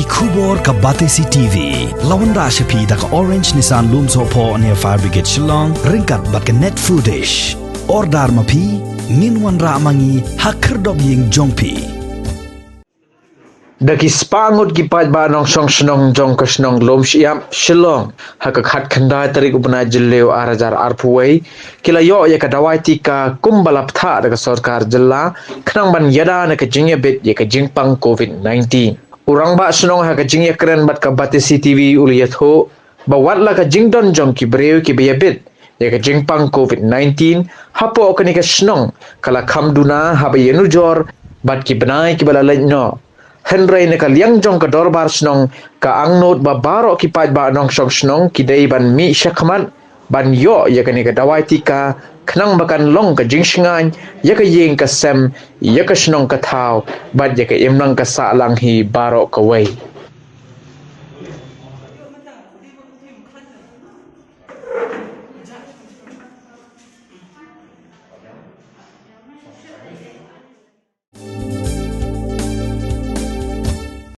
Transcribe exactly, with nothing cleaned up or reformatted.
Khubor ka Batesi TV la wanrah sha phi da ka Orange Nissan Lumsohphoh near Fire Brigade Shillong ryngkat bad ka Net Foodish. Order ma phi, ngin wanrah ma ngi ha khyrdop ïing jong phi. Da ki spah ngut ki paidbah nongshong shnong jong ka shnong Lumshyiap, Shillong, ha ka khatkhyndai tarik u bnai Jylliew ar hajar arphew wei, ki la ïoh ïa ka dawai tika kumba la bthah da ka sorkar jylla, khnang ban ïada na ka jingïabit ïa ka jingpang COVID nineteen. U rangbah shnong ha ka jingïakren bad ka Batesi TV u la ïathuh ba wat la ka jingdon jong ki briew kiba ïabit ïa ka jingpang COVID nineteen hapoh kane ka shnong ka la kham duna haba ïanujor bad ki bnai kiba la leit noh. Hynrei na ka liang jong ka dorbar shnong ka angnud ba baroh ki paidbah nongshong shnong ki dei ban mih shakhmat ban ïoh ïa kane ka dawai tika khnang ba kan long ka jingshngaiñ ïa ka ïing ka sem, ïa ka shnong ka thaw bad ïa ka imlang ka sahlang hi baroh kawei.